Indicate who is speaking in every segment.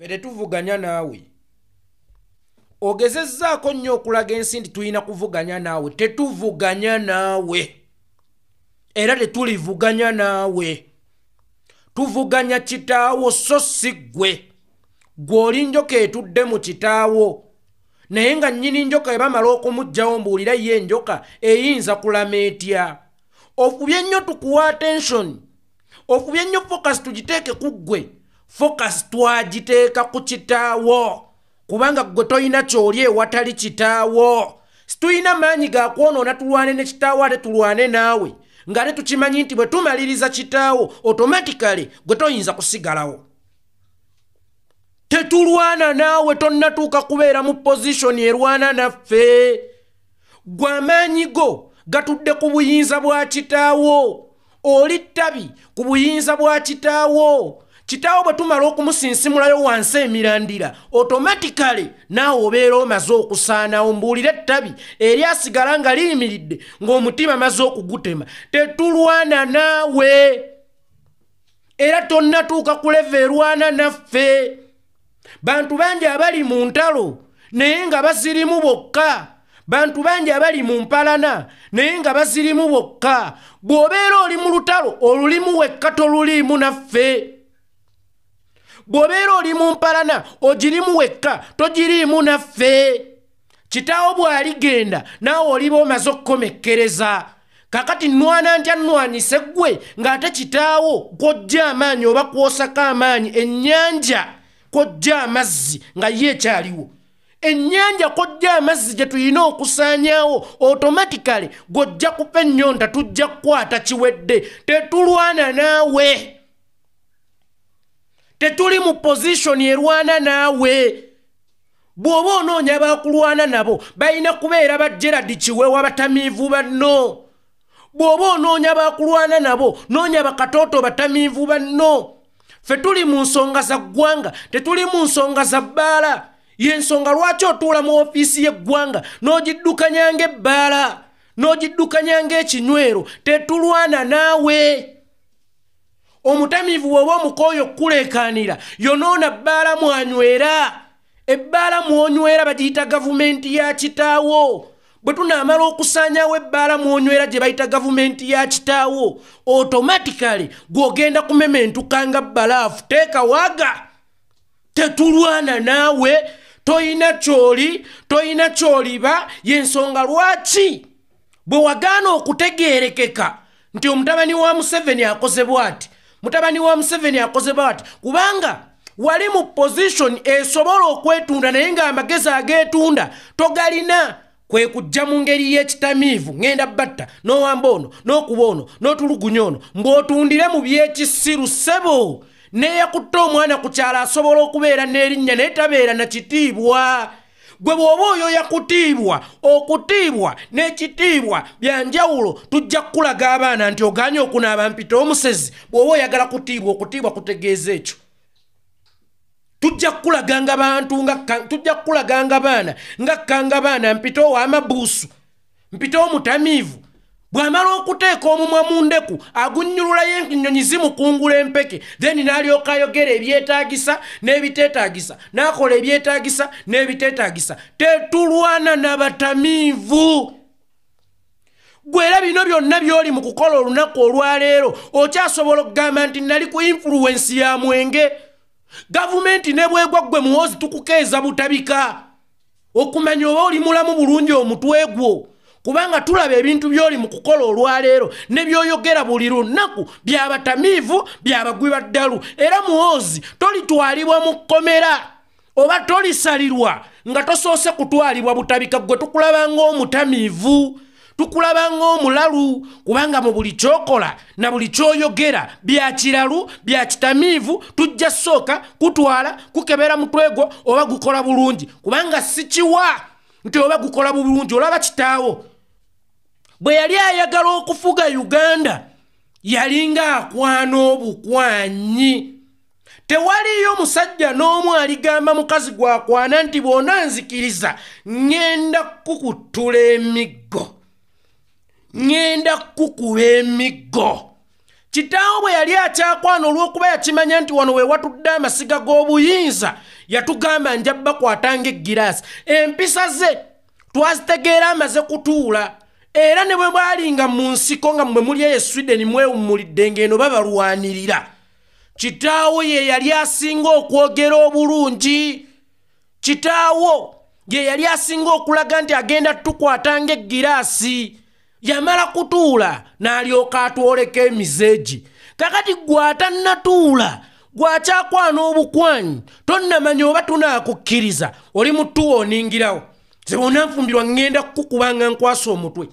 Speaker 1: Ffe tetuvuganya naawe. Ogezezzaako nnyo okulaga ensi nti tulina kuvuganya naawe. Tetuvuganya naawe. Era tetulivuganya naawe. Tuvuganya kitaawo so si ggwe. Ggwe oli njoka etudde mu kitaawo. Naye nga nnyini njoka ebamala okumuggyawo mbuulira ye enjoka eyinza kulama etya. Ofubye nnyo tukuwa attention. Ofubye nnyo focus tugiteeke ku ggwe. Focus twagiteeka ku kitaawo. Kubanga ggwe toyina ky'oli ewatali kitaawo. Situyina maanyi ga kwonoona tulwane ne kitaawo ate tulwane naawe. Ng'ate tukimanyi nti bwe tumaliriza kitaawo automatically gwe toyinza kusigalawo. Tetulwana naawe, tonnatuuka kubeera mu position erwana naffe. Ggwe amaanyi go gatudde ku buyinza bwa kitaawo. Oli ttabi ku buyinza bwa kitaawo. Kitaawo bwe tumala okumusinsimulayo wansi emirandira, automatically naawe obeera omaze okusaanawo. Mbuulire ettabi eryasigala nga liyimiridde ng'omutima maze okugutema. Tetulwana naawe. Era tonnatuuka ku level erwana naffe. Bantu bangi abali mu ntalo naye nga bazirimu bokka. Bantu bangi abali mu mpalana naye nga bazirimu bokka. Bw'obeera oli mu lutalo olulimu wekka toluliimu naffe. Bw'obeera oli mu mpalana ogirimu wekka togiriimu naffe. Kitaawo bw'aligenda naawe oliba omaze okukomekkereza. Kakati nnwana ntya nnwanyise ggwe ng'ate kitaawo kw'ojja amaanyi oba kw'osaka amaanyi ennyanja kw'ojja amazzi nga ye ekyaliwo. Ennyanja kw'ojja amazzi gye tulina okusaanyaawo automatically gw'ojja kufa ennyonta tujja kukwata kiwedde. Tetulwana naawe. Tetuli mu position erwana naawe. Bw'oba onoonya abakulwana nabo balina kubeera ba Gerald Kiweewa batamiivu banno. Bw'oba onoonya abakulwana nabo noonya bakatooto batamiivu banno. Ffe tuli mu nsonga za ggwanga, tetuli mu nsonga za bbaala. Y'ensonga lwaki otuula mu ofiisi y'eggwanga n'ogiddukanya ng'ebbaala, n'ogiddukanya ng'ekinywero. Tetulwana naawe. Omutamiivu bw'oba omukooye okukuleekaanira, yonoona bbaala mwanywera. Ebbaala mwonywera bagiyita gavumenti ya kitaawo. Bwe tunaamala okusaanyaawo ebbaala mwonywera gye bayita gavumenti ya kitaawo, automatically gw'ogenda kumementuka nga bbalaafu. Teeka waga. Tetulwana naawe, toyina ky'oli, toyina ky'oliba. Y'ensonga lwaki bwe wagaana okutegeerekeka nti omutabani wa Museveni akoze bw'ati, mutabani wa Museveni akoze bw'ati, kubanga wali mu position esobola okwetunda naye ng'amagezi ageetunda togalina. Kwe kujja mu ngeri y'ekitamiivu, ŋŋenda batta n'owamba ono n'okuba ono n'otulugunya ono, mbw'otundire mu by'ekisiru. Ssebo, neeyakutta omwana ku kyalo asobola okubeera n'erinnya naye tabeera na kitiibwa. Gwe bw'oba oyo yakutiibwa, okutiibwa n'ekitiibwa bya njawulo. Tujja kukulaga abaana nti ogaanye okunaaba mpita omusezi. Bw'oba oyagala kutiibwa, okutiibwa kutegeeza ekyo. Tujja kukulaganga bantu nga tujja kukulaganga baana nga kkanga baana mpita ow'amabuusu, mpita omutamiivu. Bw'amala okuteeka omumwa mu ndeku agunnyululayo ennyonyi zimukungula empeke, then n'alyoka ayogera ebyetaagisa n'ebiteetaagisa, n'akola ebyetaagisa n'ebiteetaagisa. Tetulwana n'abatamiivu. Ggwe era bino byonna by'oli mu kukola olunaku olwaleero okyasobola okugamba nti nali ku influence ya mwenge. Gavumenti ne bwegwa ggwe Muhoozi tukukeeza butabika okumanya oba oli mulamu bulungi omutwe gwo, kubanga tulaba ebintu by'oli mu kukola olwaleero ne by'oyogera buli lunaku by'abatamiivu, by'abagwi ba ddalu. Era Muhoozi tolitwalibwa mu kkomera oba tolisalirwa nga tosoose kutwalibwa butabika. Ggwe tukulaba ng'omutamiivu, tukulaba ng'omulalu, kubanga mu buli ky'okola na buli ky'oyogera bya kiralu, bya kitamiivu. Tujja sooka kutwala kukebera mutwe gwo oba gukola bulungi, kubanga si kiwa nti oba gukola bulungi. Olaba kitaawo bwe yali ayagala okufuga Uganda yalinga akwana obukwanyi. Tewaliyo musajja n'omu aligamba mukazi gw'akwana nti bw'onanzikiriza ŋŋenda kukuttula emiggo, ŋŋenda kukuba emiggo. Kitaawo bwe yali akyakwana olw'okuba yakimanya nti wano we watudde amasiga g'obuyinza, yatugamba nja bakwatanga eggiraasi. Empisa ze twazitegeera amaze kutuula, era ne bwe bwalinga mu nsiko nga mmwe muli eyo Sweden mwewummulidde ng'eno babalwanirira. Kitaawo ye yali asinga okwogera obulungi. Kitaawo ye yali asinga okulaga nti agenda tukwata ng'eggiraasi. Yamala kutuula n'alyoka atwoleka emizeegi. Kakati gwe atannatuula, gwakyakwana obukwanyi, tonnamanya oba tunaakukkiriza, oli mutuwa oningirawo. Nze bw'onanfumbirwa ŋŋenda kukukubanga nkwasa omutwe,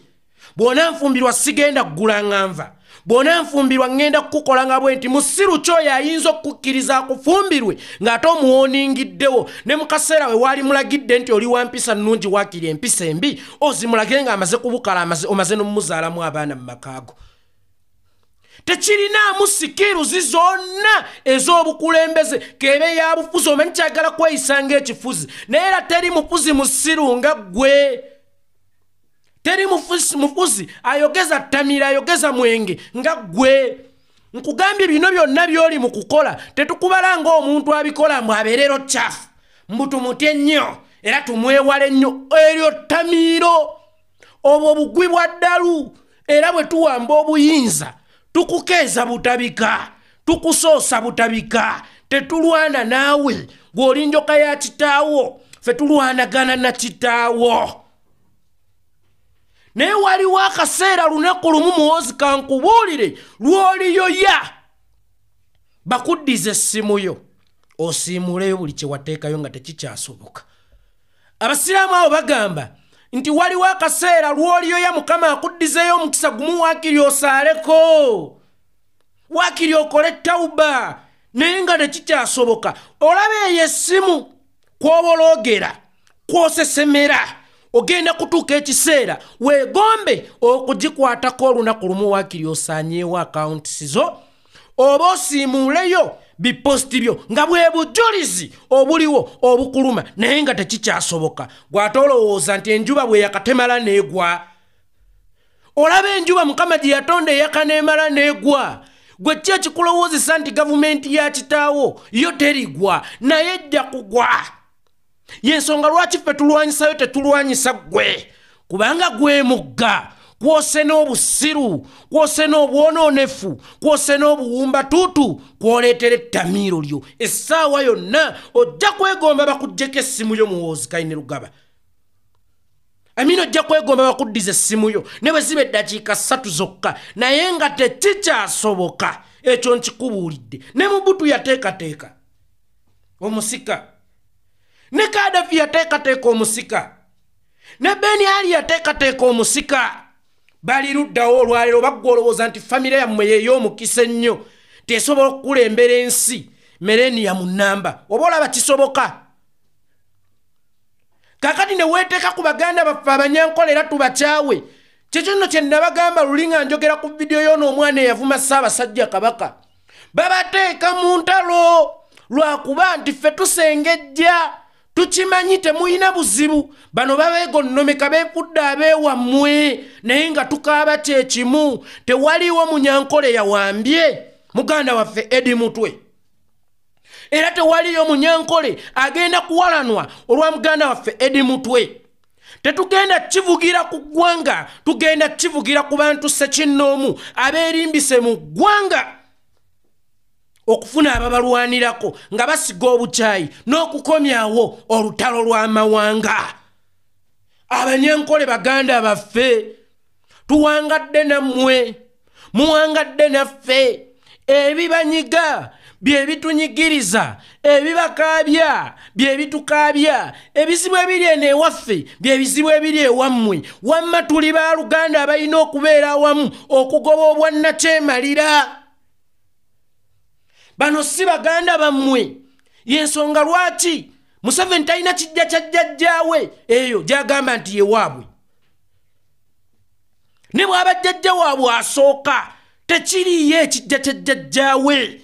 Speaker 1: bw'onanfumbirwa sigenda kugulanga nva, bw'onanfumbirwa ŋŋenda kukukola nga bwe nti. Musiru kyoyo ayinza okukkiriza akufumbirwe ng'ate omuwooningiddewo. Ne mu kaseera we waali mulagidde nti oli wa mpisa nnungi, waakiri empisa embi ozimulage ng'amaze kubukala, omaze n'omumuzaalamu abaana mu makaago. Tekirinaamu sikiruzi zonna ez'obukulembeze, k'ebe ya bufuzi. Omanyi kyagala kweyisa ng'ekifuzi, naye era teri mufuzi musiru nga ggwe. Teri mufuzi ayogeza ttamira, ayogeza mwenge nga ggwe. Nkugambye bino byonna by'oli mu kukola tetukubala ng'omuntu abikola mbu abeerero kyafu, mbu tumutye nnyo era tumwewale nnyo. Eryo ttamiiro, obwo bugwi bwa ddalu. Era bwe tuwamba obuyinza tukukeeza butabika, tukusoosa butabika, tetulwana naawe. Gw'oli njoka ya kitaawo, ffe tulwanagana na kitaawo. Naye waliwo akaseera lunaku lumu, Muhoozi kankubuulire, lw'oliyoya bakuddiza essimu yo osiimuleyo buli kye wateekayo nga tekikyasoboka. Abasiraamu abo bagamba nti waliwo akaseera lw'oliyoya Mukama akuddizeeyo omukisa gumu, waakiri osaaleko, waakiri okole tawuba, naye nga tekikyasoboka. Olaba eyo essimu kw'oboloogera, kw'osesemera, ogenda kutuuka ekiseera weegombe okugikwatako olunaku lumu, waakiri osaanyeewo akawunti zo oba osiimuuleyo bipositi byo nga bwe bujulizi obuliwo obukuluma, naye nga tekikyasoboka. Gw'ate olowooza nti enjuba bwe yakatemala n'egwa. Olaba enjuba Mukama gye yatonda eyaka n'emala n'egwa. Gwe ki ekikulowoozesa nti gavumenti ya kitaawo yo terigwa, naye ejja kugwa? Y'ensonga lwaki ffe tulwanyisayo, tetulwanyisa ggwe, kubanga gwe mugga kwose n'obusiru, kwose n'obwonoonefu, kwose n'obuwumbatuutu, kwoleetera ettamiiro lyo. Essaawa yonna ojja kwegomba bakuggyeko essimu yo, Muhoozi Kainerugaba. Amina, ojja kwegomba bakuddiza essimu yo ne bwe ziba eddakiika 3 zokka, naye nga tekikyasoboka. Ekyo nkikubuulidde. Ne Mobutu yateekateeka omusika, ne Kadafi yateekateeka omusika, ne Ben Ali yateekateeka omusika. Bali luddawo olwaleero baggwa olowooza nti famire yammwe yeey'omukisa ennyo, tesobola okukulembera ensi millennium namba. Oba olaba kisoboka? Kakati ne weeteeka ku baganda baffe Abanyankole era tubakyawe. Kyekyo nno kye nabagamba luli nga njogera ku vidiyo y'ono omwana eyavuma Ssaabasajja Kabaka. Babateeka mu ntalo lwakuba nti ffe tusengejja, tukimanyi temulina buzibu. Bano babeegonnomeka, beefudde abeewammwe, naye nga tukaaba kyekimu. Tewaliwo Munyankole yawambye muganda waffe Eddie Mutwe, era tewaliyo Munyankole agenda kuwalanwa olwa muganda waffe Eddie Mutwe. Tetugenda kivugira ku ggwanga, tugenda kivugira ku bantu ssekinnoomu abeerimbise mu ggwanga okufuna ababalwanirako nga basiga obukyayi n'okukomyawo olutalo lw'amawanga. Abanyankole baganda baffe, tuwangadde nammwe, muwangadde naffe. Ebibanyiga bye bitunyigiriza, ebibakaabya bye bitukaabya, ebizibu ebiri eno ewaffe bye bizibu ebiri ewammwe. Wamma tuli baluganda abalina okubeera awamu okugoba obwannakyemalira. Bano si baganda bammwe. Y'ensonga lwaki Museveni talina kijja kya jjajjaawe eyo gy'agamba nti ye waabwe. Ne bw'aba jjajja waabwe asooka, tekiriiyo ekijja kya jjajjaawe.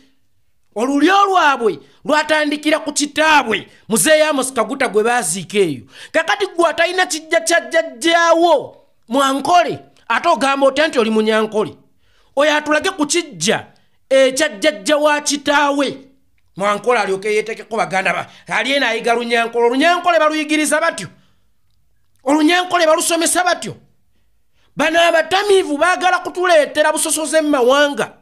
Speaker 1: Olulyo lwabwe lwatandikira ku kitaabwe Muzeeyi Amos Kaguta gwe baaziika eyo. Kakati gwe atalina kijja kya jjajjaawo Mwankole, ate ogamba otya nti oli Munyankole? Oyo atulage ku kijja ekya jjajja wa kitaawe Mwankole, alyoke yeetekeko baganda ba ali eno ayiga Lunyankole. Olunyankole baluyigiriza batyo, Olunyankole balusomesa batyo. Bano abatamiivu baagala kutuleetera busosoze mu mawanga,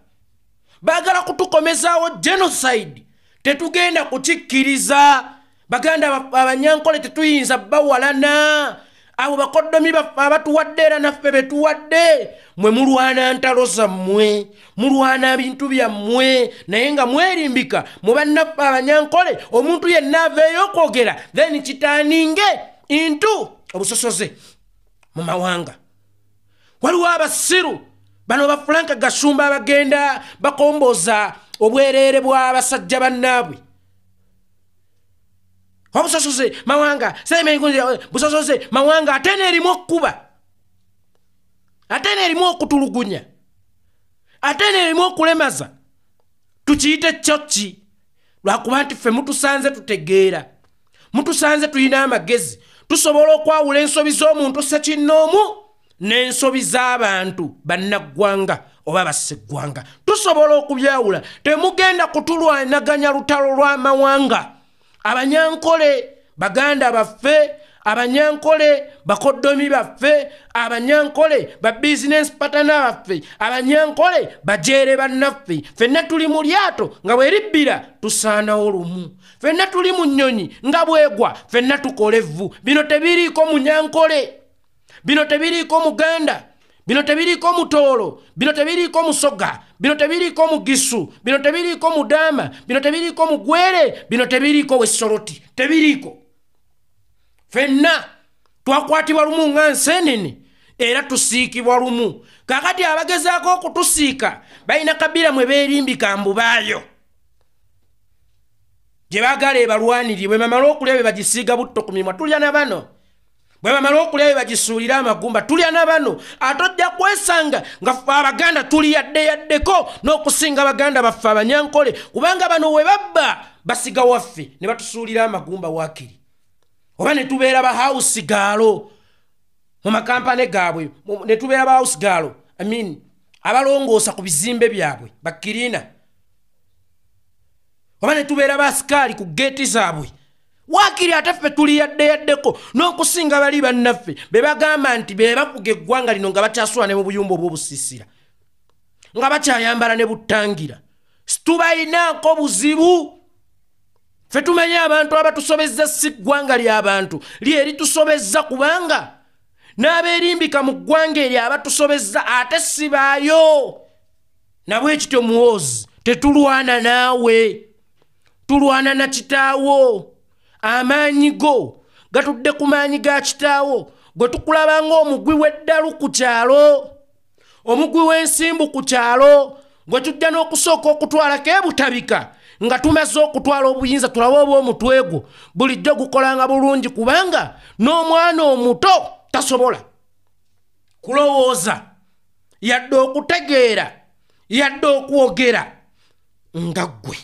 Speaker 1: baagala kutukomezaawo genocide. Tetugenda kukikkiriza. Baganda Abanyankole tetuyinza bawalana. Abo bakoddomi baffe abatuwadde era naffe betuwadde. Mwe mulwana ntalo zammwe, mulwana bintu byammwe, naye nga mwerimbika mu bannaffe Abanyankole. Omuntu yenna aveeyo okwogera, then kitaninge into obusosoze mu mawanga. Waliwo abasiru bano ba Frank Gashumba abagenda bakomboza obwereere bw'abasajja bannaabwe. Obusosoze mawanga, busosoze mawanga, ate neerimu okkuba, ate neerimu okutulugunya, ate neerimu okulemaza. Tukiyite kyoki? Lwakuba nti ffe mutusanze tutegeera, mutusanze tulina amagezi, tusobola okwawula ensobi z'omuntu ssekinnoomu n'ensobi z'abantu bannaggwanga oba basseggwanga. Tusobola okubyawula. Temugenda kutulwanaganya lutalo lw'amawanga. Abanyankole baganda baffe, Abanyankole bakoddomi baffe, Abanyankole ba business partner baffe, Abanyankole bajeere bannaffe. Ffenna tuli mu lyato nga bweribbira tusaanawo lumu, ffenna tuli mu nnyonyi nga bwegwa ffenna tukola evvu. Bino tebiriiko Munyankole, bino tebiriiko Muganda, bino tebiriiko Mutoolo, bino tebiriiko Musoga, bino tebiriiko Mugisu, bino tebiriiko Mudaama, bino tebiriiko Mugwere, bino tebiriiko Wessoloti, tebiriiko. Ffenna twakwatibwa lumu nga nseenene era tusiikibwa lumu. Kaakati abagezaako okutusiika balina kabira mwe beerimbika mbubaayo gye baagala ebalwanirire. Bwe bamala okulya be bagisiiga butto ku mimwa, tulya na bano. Bwe bamala okulya be bagisuulira amagumba, tulya na bano. Ate ojja kwesanga nga ffe Abaganda tuli yadde yaddeko n'okusinga baganda baffe Abanyankole, kubanga bano we babba basiga waffe ne batusuulira amagumba waakiri, oba ne tubeera ba house girl mu makampane gaabwe, ne tubeera ba house girl, I mean abalongoosa ku bizimbe byabwe bakkirina, oba ne tubeera basikaali ku geeti zaabwe waakiri. Ate ffe tuli yadde yaddeko n'okusinga bali bannaffe be bagamba nti be bafuga eggwanga lino, nga bakyasula ne mu buyumba obw'obusiisira, nga bakyayambala ne buttangira. Situbalinaako buzibu. Ffe tumanyi abantu abatusobezza si ggwanga ly'abantu lyeritusobezza, kubanga n'abeerimbika mu ggwanga eryo abatusobezza ate si baayo. Nabwe kityo Muhoozi, tetulwana naawe, tulwana na kitaawo. Amaanyi go gatudde ku maanyi ga kitaawo gwe tukulaba ng'omugwi w'eddalu ku kyalo, omugwi w'ensimbu ku kyalo, gwe tujja n'okusooka okutwalako ebutabika nga tumaze okutwala obuyinza, tulabe oba omutwe gwo bulijjo gukolanga bulungi, kubanga n'omwana omuto tasobola kulowooza yadde okutegeera yadde okwogera nga ggwe.